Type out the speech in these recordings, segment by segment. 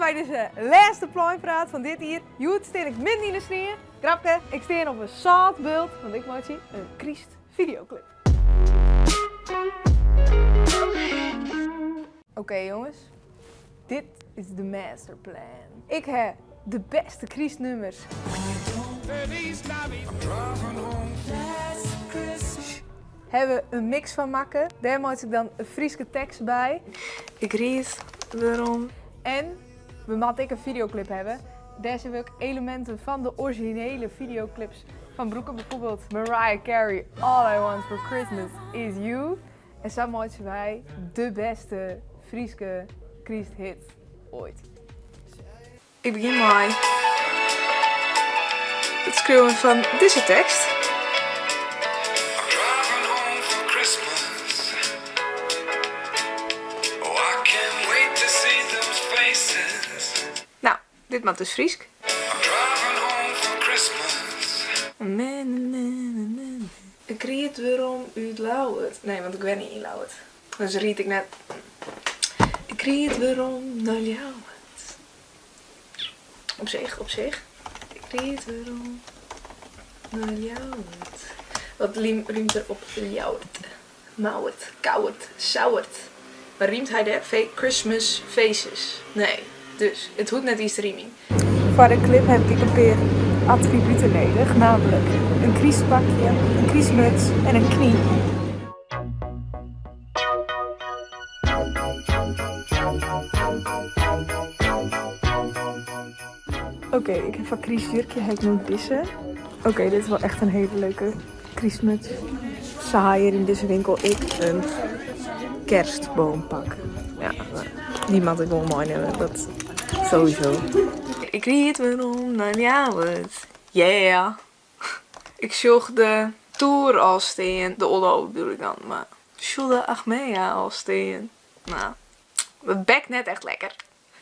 by dizze lêste Pleinpraat fan dit jier. Hjoed stean ik midden yn de snie. Grapke, ik stean op in sâltbult, want ik meitsje in krystfideoklip. Oké jonges, dit is de masterplan. Ik ha de bêste krystnummers. Hawwe we in mix fan makke. Dêr meitsje ik dan in Fryske tekst by. Ik ried werom. En we moatte ek in fideoklip hawwe. Dêr sille we ek eleminten fan de orizjinele fideoklips fan brûke. Bijvoorbeeld Mariah Carey, All I Want For Christmas Is You. En sa meitsje wy de bêste Fryske krysthit oait. Ik begjin mei it skriuwen fan dizze tekst. No, dit moat dus Frysk. Ik ried werom út Ljouwert. Nee, want ik wenje yn Ljouwert. Dus ried ik net. Ik ried werom nei Ljouwert. Op sich, op sich. Ik ried werom nei Ljouwert. Wat rymt der op Ljouwert? Mouwert, kouwert, souwert. Mar rymt hy dêr? Christmas faces. Nee, dus it hoecht net iens te rimjen. Foar de klip heb ik in pear attributen nedich, namelijk in krystpakje, in krystmuts en in knyn. Oké, ik ha foar krystjurkje ha ik no dizze. Oké, dit is wol echt in hiele leuke krystmuts. Se ha hjir yn dizze winkel ek in kerstboompak. Ja, dy moat ik gewoan meinimme, dat sowieso. Ik ried werom nei Ljouwert, yeah! Ik sjoch de toer al stean, de Oldehove bedoel ik dan, mar sjoch de Achmea al stean. No, dat bekt net echt lekker.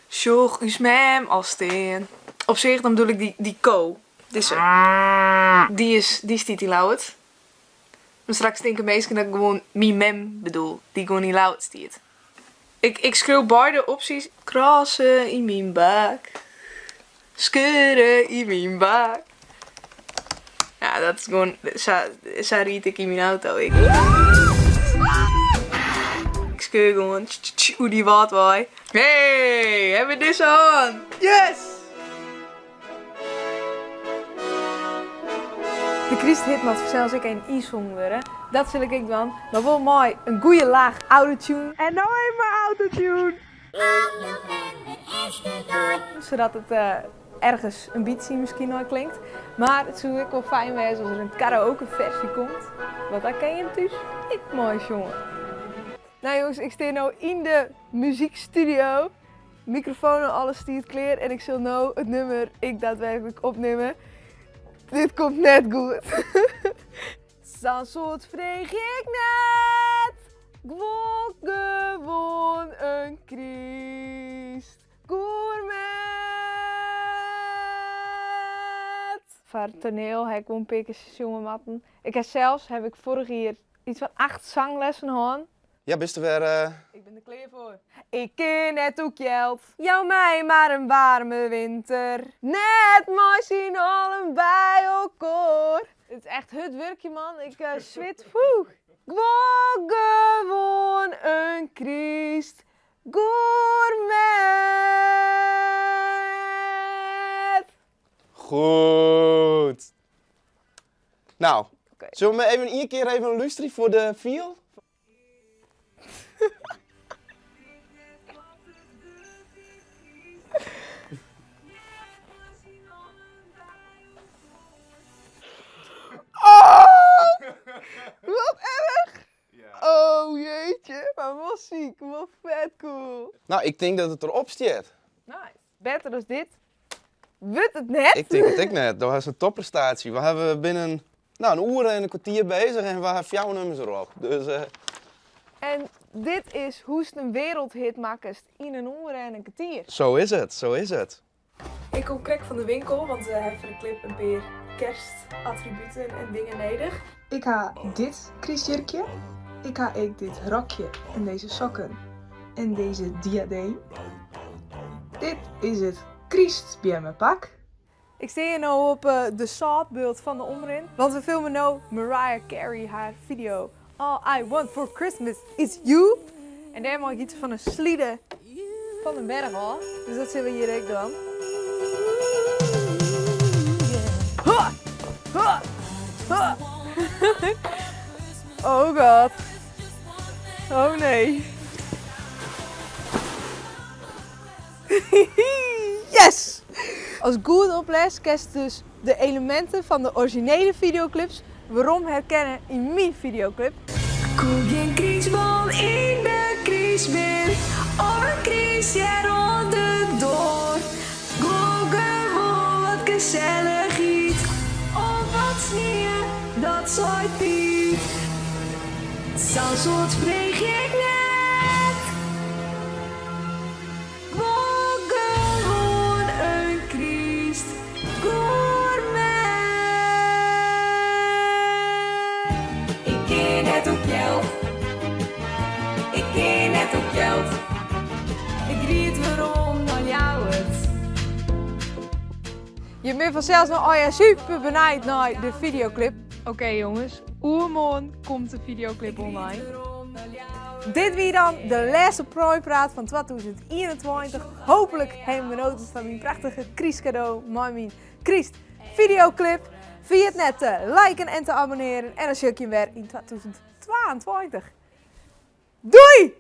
Sjoch ús mem al stean. Op sich dan bedoel ik dy, dy ko. Dizze. Dy is, dy stiet yn Ljouwert. Mar straks tinke minsken dat ik gewoan myn mem bedoel, dy't gewoan yn Ljouwert stiet. Ik, ik skriuw beide opsjes. Krasse yn myn bak. Skeure yn myn bak. Ja, dat is gewoan, sa, sa ried ik yn myn auto. Ik, ik skeur gewoan oer dy Wâldwei. Hey, hawwe we dizze hân! Yes! De krysthit moat fansels ek even ynsongen wurde. Dat sil ik ek dwaan, mar wol mei in goede laach autotune. En no even mei autotune! Sadat it ergens in bytsje miskien nei klinkt. Mar it soe ek wol fijn wêze as der in karaoke fersje komt. Want dan kin jim thús ek meisjonge. Nou jonges, ik stean no yn de muzykstudio. Mikrofoon en alles stiet klear en ik sil no it nûmer ek daadwerklik opnimme. Dit komt net goed. Sa'n soad freegje ik net, 'k wol gewoan in krystgourmet. Foar it toaniel ha ik wol in pear kear sjonge moatten. Ik ha sels, haw ik foarich jier iets fan 8 sanglessen hân. Ja, bist der wer? Ik bin der klear foar. Ik kin net oer kjeld. Jou my mar in waarme winter. Net mei syn allen by elkoar. It is echt hurd wurkje man, ik swit. Foeh. 'K wol gewoan in kryst gourmet. Goed. Nou, Oké. sille we even ien kear even lústerje foar de feel? Oh! Wat erch! Oh jeetje, mar wol siik, wol fet cool. Nou, ik tink dat it derop stiet. Nice. Better as dit wurdt it net. Ik tink it ek net. Do hast in topprestaasje. We hawwe binnen nou, in oere en in kwartier bezich en we hawwe fjouwer nummers derop. Dus, eh, En dit is hoe'tst in wereldhit makkest yn in oere en in kertier. Zo is it, zo is it. Ik kom krekt fan de winkel, want we hawwe foar de klip in pear kerstattributen en dingen nedich. Ik ha dit krystjurkje. Ik ha ek dit rokje en dizze sokken en dizze diadeem. Dit is it krystbeammepak. Ik stean hjir no op de sâltbult fan de Omrin, want we filmen no Mariah Carey har video All I Want For Christmas Is You. En dêrmei giet se fan in slide fan in berch ôf, dus dat sille we hjir ek dwaan. Ha! Ha! Ha! Oh god. Oh nee. Yes! Ast goed opletst kinst dus de eleminten fan de orizjinele fideoklips werom herkenne yn myn fideoklip. Koe gjin krystman yn de krystbeam of in kryststjer oan de doar. Wol gewoan wat gesellichheid of wat snie, dat seit Piet. Sa'n soad freegje ik net. Wol gewoan in kryst gourmet. Ik kin net op jild. Ik kin net op jild. Ik ried werom nei Ljouwert. Je binne fansels no allegear super benijd nei de fideoklip. Oké jonges, oermoarn komt de fideoklip online. Dit wie dan de lêste Prooipraat fan 2021. Hooplik ha jim genoten fan myn prachtige krystkado mei myn krystfideoklip. Ferjit net te liken en te abonnearen en dan sjoch ik jim wer yn 2022. Doei!